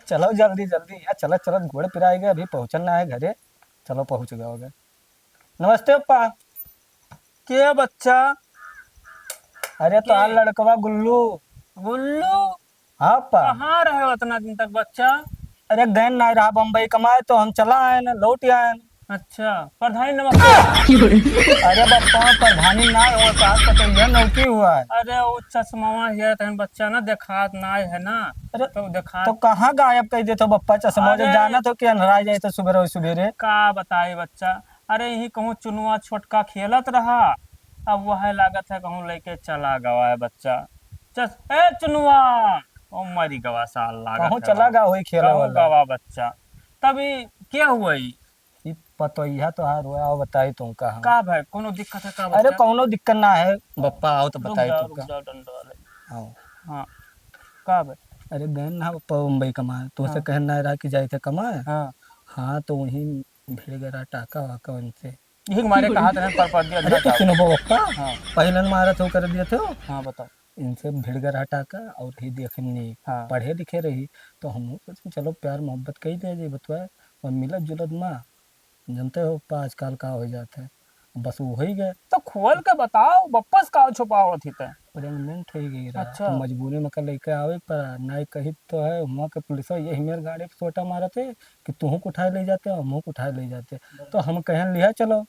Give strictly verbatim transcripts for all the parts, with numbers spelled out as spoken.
चलो जल्दी जल्दी, या चलत चलत गोड़ पिराइ गए, अभी पहुँचन ना है घरे। चलो पहुँच गए होगे। नमस्ते पप्पा। के बच्चा? अरे तोहार के? लड़कवा गुल्लू। गुल्लू? हाँ पप्पा। कहाँ रहे उतना दिन तक बच्चा? अरे गए ना रहा बम्बई कमाए, तो हम चला आए ना, लौट आए ना। अच्छा, प्रधानी नमस्ते। अरे बप्पा, प्रधानी ना हुआ, साहब का तो यह नौकरी हुआ है। अरे वो चश्मावा है तहन बच्चा ना देखात ना है ना, अरे तो देखात। तो कहाँ गायब कर देते हो बप्पा चश्मा, जो अरे। जानत हो कि अन्हरा जाए तो सुबेरे सुबेरे। का बताई बच्चा, अरे यही कहूँ चुनुआ छोटका खेलत रहा, अब वह लागत है कहूँ लेके चला गवा है बच्चा। चस, ए चुनुआ, ओ मरी गवा साल लागत कहूँ है चला बा। गा होई खेला कहूँ वाला। गवा बच्चा। तब ई क्या हुआ ई? ई पतोहिया तोहार हुआ, आओ बताई तुमका हम। का भाई, कोनो दिक्कत है का अरे बच्चा? कौनो दिक्कत ना है बप्पा, आओ तो रुक बताई जाओ, तुमका। रुक जाओ, डंडा वाले। आओ। हाँ, का भाई? अरे गए ना बप्पा बम्बई कमाए, तुमसे हाँ। कहन ना रहा कि जाए थे कमाए। हाँ। हाँ, तो वहीं भिड़ गया टाका वाका उनसे। यही मारे कहा था पर पद दिया अरे तो जाओ। सुनो बप्पा, हाँ। पहले न मारा थे, कर दिए थे। हाँ, बताओ। इनसे भिड़ गया टाका और ही देखे नहीं, हाँ। पढ़े लिखे रही, तो हम सोचे चलो प्यार मोहब्बत कही दे जे बतवा, और मिलत जुलत माँ, जानते हो बप्पा आजकल का हो जाता है, बस वो हो ही गए। तो खोल के बताओ, बप्पा से का छुपावत ही ते? प्रेग्नेंट हो गई रहा, अच्छा। तो मजबूरी में कर लेके आवे पर नहीं कही तो है, वहाँ के पुलिस यही मेरे गाड़ी पे सोटा मारा थे कि तुहू को उठाए ले जाते और हमहू को उठाए ले जाते, तो हम कहन लिया चलो।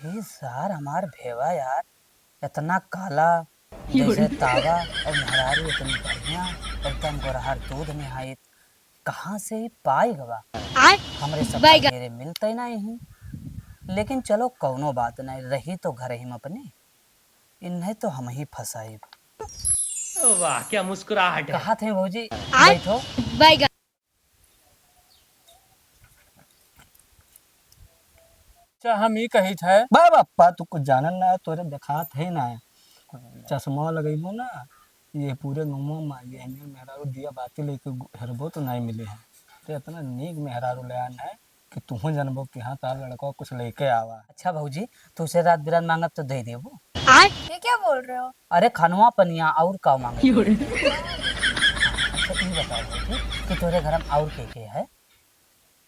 ई सार हमार भेवा यार, इतना काला जैसे तावा और मेहरारू इतनी बढ़िया, एकदम गोरहर दूध निहाइत। कहाँ से ई पाई गवा? आय, हमरे सब बाई गा- मेरे मिलते ना ही। लेकिन चलो कौनो बात नहीं, रही तो घर ही में अपने, इन्हें तो हम ही फंसाइब। वाह, क्या मुस्कुराहट है। कहा थे भौजी, आय, बैठो। बाई गा- अच्छा, हम ई कहित है। बा बप्पा, तू कुछ जानन ना है, तोरे देखात है ना है। चश्मा लगइबो ना, ये पूरे गाँव में ये हमें मेहरारू दिया बाती लेके घु-, हेरबो तो नहीं मिले है। ते इतना नीक मेहरारू ले आन है कि तुहूँ जानबो कि हाँ, तार लड़का कुछ लेके आवा। अच्छा भौजी, तुसे रात बिरात मांगब तो दे देबो। ये क्या बोल रहे हो? अरे खनवा पनिया और का मांगे? अच्छा, ई बताओ भौजी कि तोरे घर में और के के है?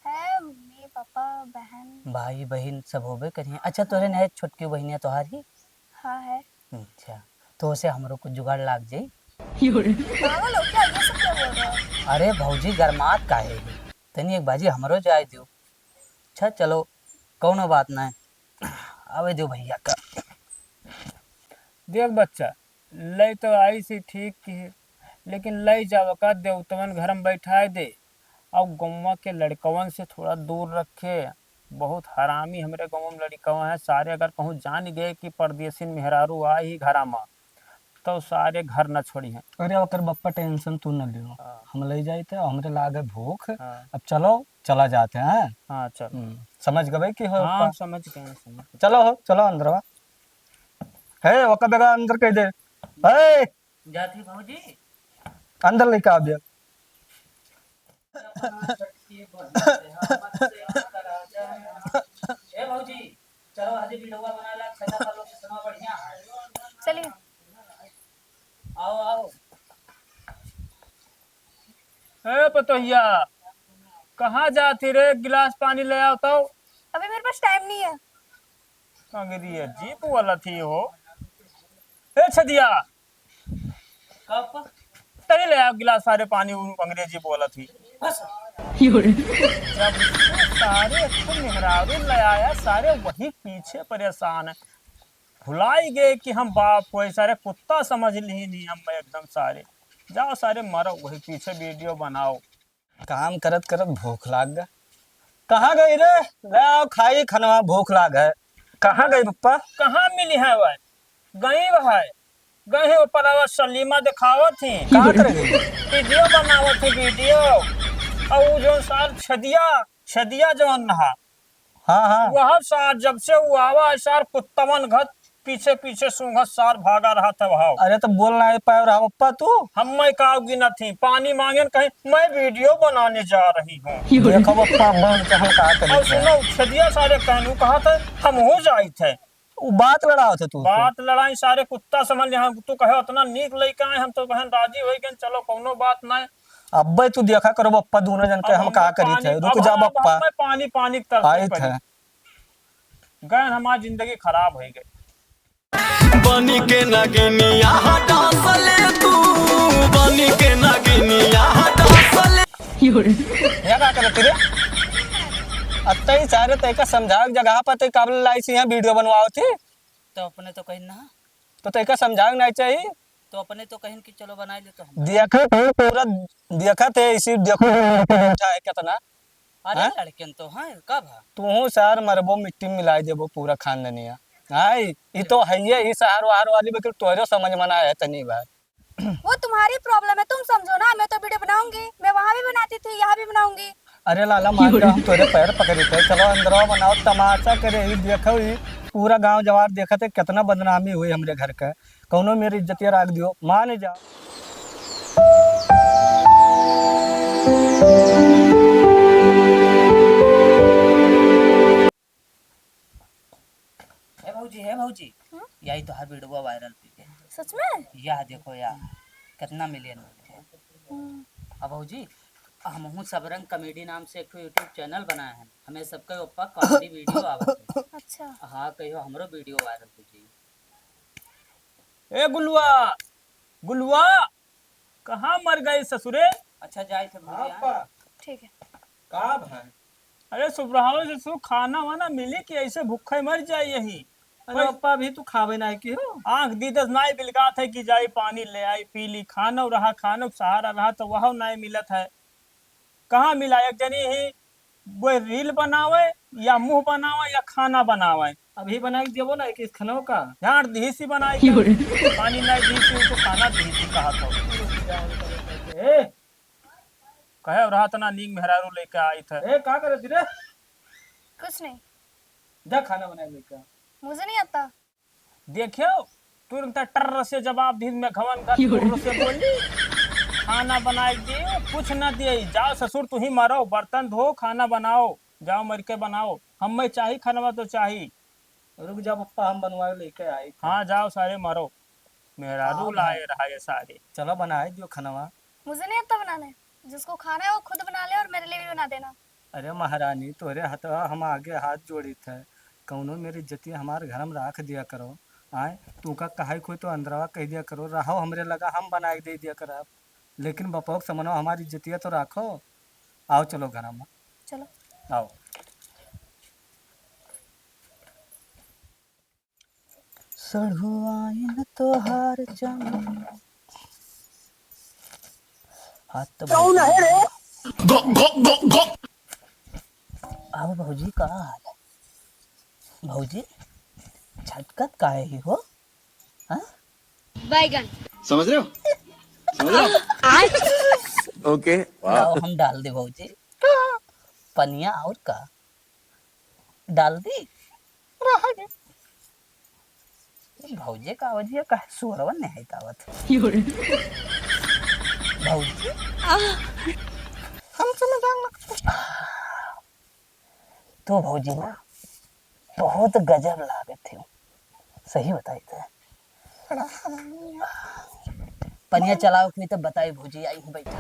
है मम्मी, पापा, बहन। भाई, बहिन सब होबे करिहें। अच्छा, तोरे हाँ। नहे छोटकी बहिनिया तोहार ही? हाँ, है। अच्छा, तो उसे हमरो कुछ जुगाड़ लाग जाई। पागल हो क्या? ये सब क्या बोल रहे हो? अरे भौजी, गरमात काहे है? तनी एक बाजी हमरो जाए दियो। अच्छा, चलो, कौनो बात ना है। आवे दियो भैया का। देख बच्चा, लई तो आई सी ठीक की है, लेकिन लई जावा का देवतवन घर में बैठाए दे, और गौवा के लड़कवन से थोड़ा दूर रखे। बहुत हरामी हमरे गाँव में लड़कवा है सारे, अगर कहूँ जान गए कि परदेसिन मेहरारू आई ही घरा मा, तो सारे घर न छोड़ी हैं। अरे ओकर बप्पा टेंशन तू न लियो, हाँ। हम ले जाइत है, हमरे लागे भूख। हाँ। अब चलो, चला जाते हैं। हाँ, चलो। हम्म, समझ गए कि हो हाँ, बप्पा? समझ गए, समझ गए। चलो हो, चलो अंदरवा। हे, ओका बेगा अंदर कह दे। हे, जाती भौजी। अंदर लेके आ भैया। ए भौजी, चलो आज वीडियो बना ला, छेदा का लोकेशनवा बढ़िया है। चलिए। आओ, आओ। ए पतोहिया, कहाँ जाती रे? एक गिलास पानी ले आओ तो। अभी मेरे पास टाइम नहीं है। अंग्रेजी बोलत ही हो। ए छदिया, कप? तनी ले आओ गिलास सारे पानी, उ अंग्रेजी बोलत ही। बस। जब से सारे खुद मेहरारू ले आया, सारे वही पीछे परेशान है। भुलाई गए कि हम बाप होए, सारे कुत्ता समझ ली नहीं हम एकदम सारे। जाओ सारे मरो, वही पीछे वीडियो बनाओ। काम करत करत भूख लाग गा। कहाँ गई रे? ले आओ खाई खनवा, भूख लाग है। कहाँ गई पप्पा? कहाँ मिली है वह? गई वह है। गई है ऊपर आवा सलीमा दिखावत ही। कहाँ कर गई? वीडियो बनावत ही, वीडियो। और वो जो सार छदिया, छदिया जौन रहा, हाँ, हाँ। वह सार जब से वो आवा है, सार कुत्तवन घत पीछे पीछे सूंघत सार भागा रहा था वहाँ। अरे तो बोल ना पाए रहा पप्पा तू। हम मैं का गिनत ही, पानी मांगे न कहीं, मैं वीडियो बनाने जा रही हूँ। देखो पप्पा, बोल के हम का करी और थे। सुनो, छदिया सारे कहनू कहा थे, हम हो जाई थे। वो बात लड़ाओ थे तू। बात लड़ाई सारे कुत्ता समझ ले, हम तू कहे उतना नीक लइका है, हम तो कहन राजी हो गए, चलो कौनो बात नहीं। अब्बे तू देखा करो बप्पा, दोनों जन के अब हम हमें का करी पानी, थे। रुक अब जा हम, बप्पा। हमें पानी, पानी की तरस आई पड़ी। थे। गए हमार जिंदगी खराब होइ गई। बनी के नागिनिया हटा सले तू, बनी के नागिनिया हटा सले। या का करत रे? अत्तई सारे तैका समझावे के जगह पर तै काबले लाई से यहाँ वीडियो बनवाओ थी। तो अपने तो कहिन ना। तो तैका समझावे के नहीं चाहिए। तो अपने तो कहिन कि चलो बनाई ले तो हम। देखत है पूरा, देखत है इसी देखो उठा है कितना। अरे हैं? लड़कन तो हैं, कब है? तू हूँ सार मरबो, मिट्टी में मिलाई देबो पूरा खानदनिया। हाय, ई तो है ये, ई शहर वहर वाली बल्कि तोहरे समझ में ना आया तनी बार। वो तुम्हारी प्रॉब्लम है, तुम समझो ना। मैं तो वीडियो बनाऊंगी, मैं वहाँ भी बनाती थी, यहाँ भी बनाऊंगी। अरे लाला, मान जा, हम तोरे पैर पकड़ी थे। चलो अंदरवा बनाओ, तमाशा करे ही, देखो ही, पूरा गांव जवार देखत है, कितना बदनामी हुई हमरे घर का। कौनो मेरी इज्जतिया राख दियो, मान जा। हे भौजी, हे भौजी, हम्म? यही तोहार वीडियो वायरल हुई है। सच में? यह देखो यार, कितना मिलियन मिले हैं। हम्म। अब भौजी, हमहू सब रंग कॉमेडी नाम से एक ठो YouTube चैनल बनाए हैं, हमें सबके ऊपर कॉमेडी वीडियो आवत है। अच्छा। हाँ, कहियो हमरो वीडियो वायरल हो जाई। ए गुलुआ, गुलुआ, कहाँ मर गए ससुरे? अच्छा, जाए थे हाँ, भौजी, हाँ। पप्पा। ठीक है। का भाई? अरे सुबरहावे से सु खाना वाना मिली कि ऐसे भूखे मर जाए यही? अरे कोई पप्पा, अभी तू खावे ना की हो? आँख दीदस नाई बिलगात है कि जाई पानी ले आई, पी ली, खानो रहा, खानो के सहारा रहा तो वह नाई मिलत है। कहाँ मिला? एक जनी ही वो रील बनावे या मुँह बनावे या खाना बनावे। अभी बनाई देबो ना कि खानो का? झाड़ दिहिसी बनाई के। पानी नाई दिहिसी तो खाना दिहिसी कहा तो। ए, कहे रहा तना नीक मेहरारू लेके आई थे। ए, का करत रे? कुछ नहीं। जा खाना बना लेके आ। मुझे नहीं आता। देखियो, तुरंत टर्र से जवाब दी, मैं घवन का टुर्र से बोली। खाना बनाए दियो, कुछ ना दिए। जाओ ससुर, तू ही मरो, बर्तन धो, खाना बनाओ, जाओ मर के बनाओ। हम मैं चाही खानवा तो चाही। रुक जा पप्पा, हम बनवा के लेके आई। हाँ, जाओ सारे मरो। मेहरारू हाँ, लाए भाई। रहा ये सारे। चलो बनाए दियो खानवा। मुझे नहीं आता बनाने, जिसको खाना है वो खुद बना ले और मेरे लिए भी बना देना। अरे महारानी, तोहरे हथवा हम आगे हाथ जोड़ित है, कौनो मेरी इज्जती हमार घर में राख दिया करो। आए, तू का कहाई कोई तो अंदरवा कह दिया करो, रहो हमरे लगा, हम बनाए के दे दिया करब, लेकिन बपौक समनवा हमारी इज्जतिया तो राखो। आओ चलो घर में। चलो। आओ। सढ़ुआइन तोहार चम-, हाथ तो कौन है रे? गो, गो, गो, गो। आओ भौजी, का हाल है? भौजी, झटकत काहे ही हो? हाँ? बैगन। समझ रहे हो? समझ रहे हो? आय। ओके, वाह। लाओ, हम डाल दे भौजी। पनिया और का? डाल दी? रहा दे। भौजी का आवाज ये काहे सुअरवन नहीं है आवत? भौजी? हमसे मजाक मत कर। तो भौजी ना बहुत गजब लागत थे, सही बताई थे। बड़ा हरामी है। पनिया चलाओ कोई तो बताई भौजी आई ही बैठा।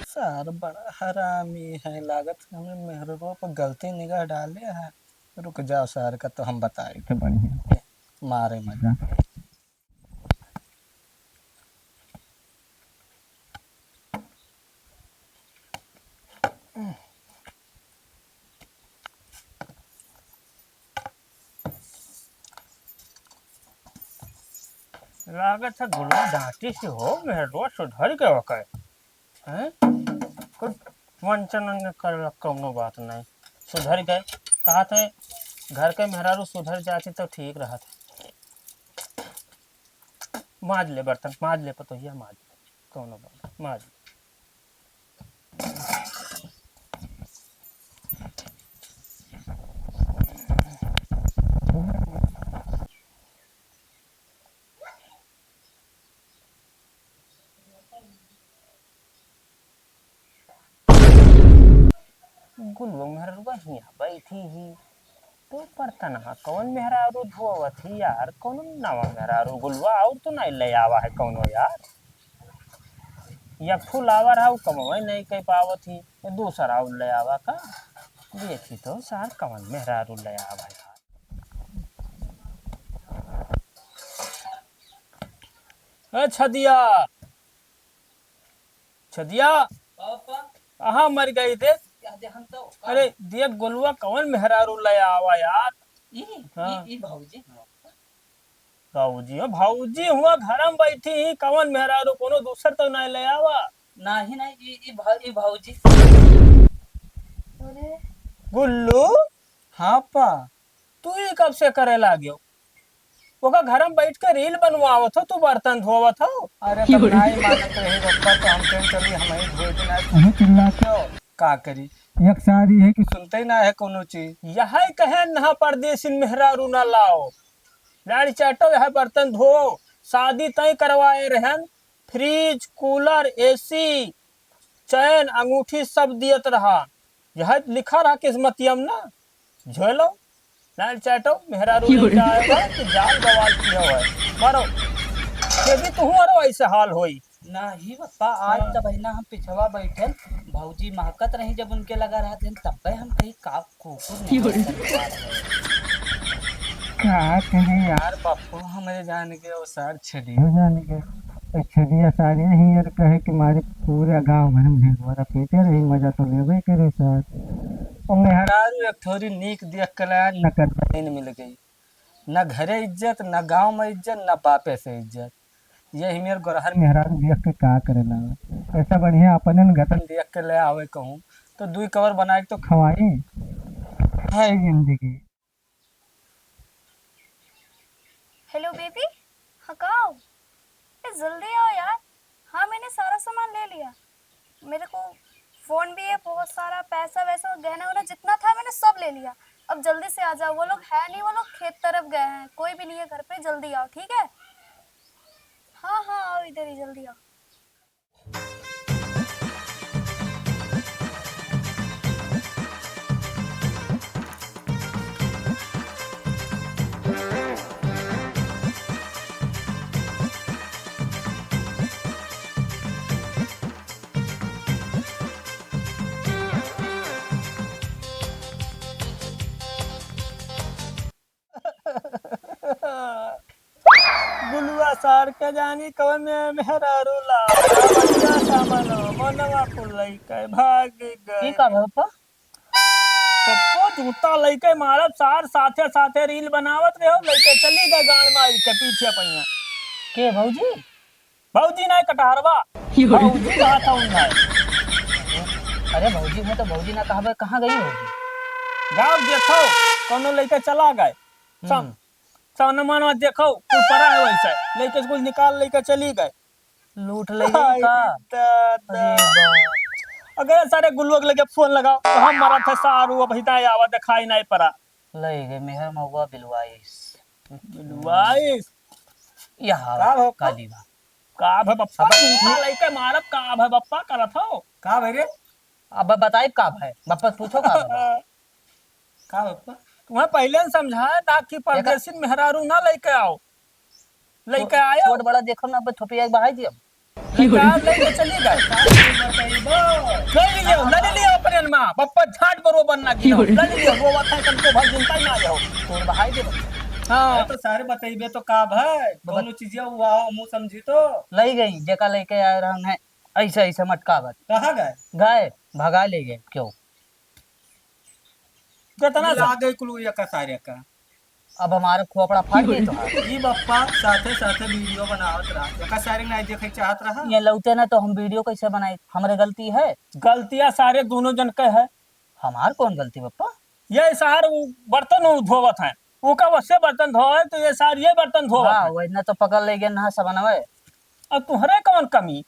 सार बड़ा हरामी है, लागत हमरे मेहररुआ पर गलती निगाह डाले है। रुक जाओ सार का तो हम बताई थे बढ़िया से, मारे मजा। लागत है गुलुआ डांटी से हो, मेहररुआ सुधर गया का। हैं? कुछ वंचन वंचन करे ला कौनो बात नहीं, सुधर गए। कहा थे घर के मेहरारू सुधर जाती तो ठीक रहत। माज ले बर्तन, माज ले पतोहिया, माज ले, कौनो बात, माज ले। गुलुआ मेहररुआ हियाँ बैठी ही, तो बर्तन हा कौन मेहरारू धोवत ही यार, कौन नवा मेहरारू गुलुआ और तो नहीं ले आवा है कौनो यार। या फुलावर हाउ कमवे नहीं कह पावत ही, ये दूसर आउ ले आवा का। देखी तो सार कौन मेहरारू ले आवा है। ए छदिया, छदिया, पापा। कहाँ मर गई देख? या दे हम तो अरे देख गुलुआ कौन मेहरारू ले आवा यार। ई, हाँ। ई, ई भौजी। भौजी हो, भौजी हुआ घर में बैठी ही, कौन मेहरारू, कोनो दूसर तो नहीं ले आवा। नहीं, नहीं, ई, ई भौ-, ई भौजी। अरे। गुल्लू। हाँ पा। तू ई कब से करे लाग्यो? ओका घर में बैठ के रील बनवावत हो, तू बर्तन धोवत हो। अरे तब नाई मानत रहे बप्पा, तो हम कहें चली हम ही धोए के ना, तू ही चिल्लात हो। का करी, एक सारी है कि सुनते ही ना है कोनो चीज। यही कहे नहा परदेसिन मेहरारू ना लाओ। लाड़ी चाटो, यह बर्तन धो, शादी तय करवाए रहन, फ्रिज, कूलर, एसी, चैन, अंगूठी सब दियत रहा। यह लिखा रहा किस्मतिया में ना, झोलो। लाड़ी चाटो, मेहरारू लेके आए बा कि जाल बवाल किया हुआ है। मारो, ये भी तू हमारो ऐसे हाल होई। नाही बप्पा, आज हाँ। तब है ना हम पिछवा बैठल, भौजी महकत रही जब उनके लगा रहत हन, तब्बे हम कही का कुकुर नहीं का करे यार, पप्पू हमरे जान के और सार छदियो जान के। तो छदिया सारे ही यार कहे कि मारे पूरा गांव भर में ढेंगोरा पीटे रही, मजा तो लेबे करे सार। और मेहरारू एक ठोरी नीक देख के लाया, नकर बहिन मिल गई। न घरे इज्जत, न गांव में इज्जत, न बापे से इज्जत। यही मेर गोरहर मेहरारू देख के का करे लावे। ऐसा बढ़िया अपने न गतन देख के ले आवे कहूँ, तो दुई कवर बनाए के तो खवाई। है जिंदगी। हेलो बेबी, हाँ, कहाँ हो? ए, जल्दी आओ यार। हाँ, मैंने सारा सामान ले लिया। मेरे को फोन भी है, बहुत सारा पैसा वैसा, गहना वहना जितना था मैंने सब ले लिया। अब जल्दी से आ जाओ। वो लोग है नहीं, वो लोग खेत तरफ गए हैं, कोई भी नहीं है घर पे। जल्दी आओ, ठीक है? हाँ, हाँ, आओ इधर ही, जल्दी आओ। गुलुआ सार के जानी कवन में मेहरारू ला, बच्चा सामनो, मनवा कुल लइके भाग गए। ई का भा पप्पा? पप्पो जूता लइके मारब सार, साथे साथे रील बनावत रहो, लइके चली गए गांड मार के पीछे पहिया। के भौजी? भौजी नाय कटहरवा। भौजी कहा था उन्हें। अरे भौजी, मैं तो भौजी ना कहबे, कहाँ गई भौजी? जाओ देखो, कौनो लइके चला गए। सम-, हम्म। सामने मानो देखो, कुल परा है वैसे। लइके से कुल निकाल लइके चली गए। लूट ले गई हाय का? दादा। अरे बाप। अगर सारे गुलुआ के लगे फोन लगाओ, तो हम मरा था सारू, अब हिताए आवा दिखाई नहीं पड़ा। ले गए मेहर महुआ बिलवाइस। बिलवाइस? यहाँ का हो, काली बा। का भे बप्पा, अब जूता लइके मारब, का भे बप्पा करत हो? का भे रे? अब बताइब का भे? बप्पा से पूछो का भे? का बप्पा? तुम्हें पहिले न समझाए ना कि देखा परदेसी मेहरारू ना लइके आओ। लइके आयो। छोट बड़ा देखो ना, अब थोपिया के बहाई दियो। लइके आओ, लइके चली गए। लड़ी लियो, लड़ी लियो अपने माँ, बप्पा झाट बरो बनना की। लड़ी लियो, वो बात है, तुमको भाई जिनता ही ना जाओ। तोर बहाई दे बप्पा। हाँ। अरे तो सारे बतइबे तो का भाई? बत- दोनों चीजें हुआ हो, मुँह समझी तो। लई गई, जेका लइके आए रहन है, ऐसे, ऐसे मटकावत। कहाँ गए? गए, भगा ले गए, क्यों? कितना मिला सा? गई कुल एका सारे का। अब हमारा खोपड़ा फाट गई तो। ई बप्पा साथे साथे वीडियो बनावत रहा, एका सारे नहीं देखे चाहत रहा। ये लौटे ना तो हम वीडियो कैसे बनाए? हमरे गलती है? गलतियाँ सारे दोनों जन के है। हमार कौन गलती बप्पा? ये सार उ बर्तन उ धोवत हैं, ओका वसे बर्तन धोवे तो ये सार ये बर्तन धोवत हाँ, हैं। वही ना तो पकड़ ले गए ना सबनवे। अब तुहरे कौन कमी?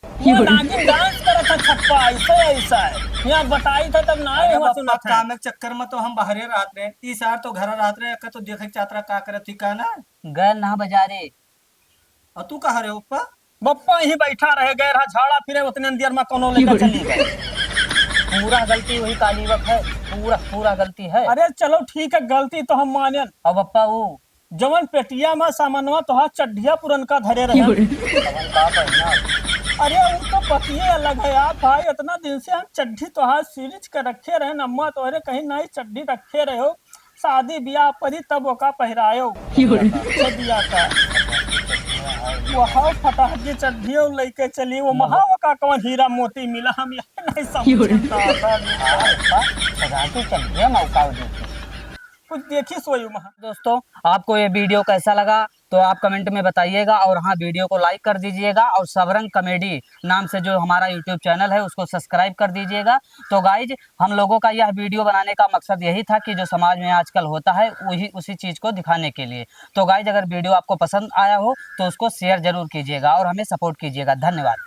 वो नागिन डांस करत है छप्पा, ऐसे, ऐसा है। यहाँ बताई था तब ना अरे हुआ बप्पा, सुनत है। काम के चक्कर में तो हम बाहरे रहत रहे, ई सार तो घर रहत रहे, एका तो देखे के चाहत रहा का करत थी का ना। गए ना बाजारे। और तू कहाँ रहे बप्पा? बप्पा यहीं बैठा रहे, गए रहा झाड़ा फिरे, उतने देर में कोनो लेकर चली गए। पूरा गलती वही कालीवक है, पूरा, पूरा गलती है। अरे चलो ठीक है, गलती तो हम मानेन। अब पप्पा वो जवन पेटिया मा सामानवा तोहार चड्ढिया पुरनका धरे रहे। तवन का पहना? अरे वो तो बतिये अलग है यार भाई, इतना दिन से हम चड्ढी तोहार सीरीज के रखे रहे, अम्मा तोहरे कहीं नहीं चड्ढी रखे रहे हो, शादी बियाह परी तब ओका पहिरायो। छदिया का। वहाँ फटाक के चड्ढियो लइके चली, वो महा ओका कौन हीरा मोती मिला, हम यही नहीं समझे। सजा के चड्ढिया मौका देखी। कुछ देखी सोई महा। दोस्तों, आपको ये वीडियो कैसा लगा तो आप कमेंट में बताइएगा, और हाँ, वीडियो को लाइक कर दीजिएगा, और सबरंग कॉमेडी नाम से जो हमारा यूट्यूब चैनल है उसको सब्सक्राइब कर दीजिएगा। तो गाइज, हम लोगों का यह वीडियो बनाने का मकसद यही था कि जो समाज में आजकल होता है वही, उसी चीज़ को दिखाने के लिए। तो गाइज, अगर वीडियो आपको पसंद आया हो तो उसको शेयर जरूर कीजिएगा और हमें सपोर्ट कीजिएगा। धन्यवाद।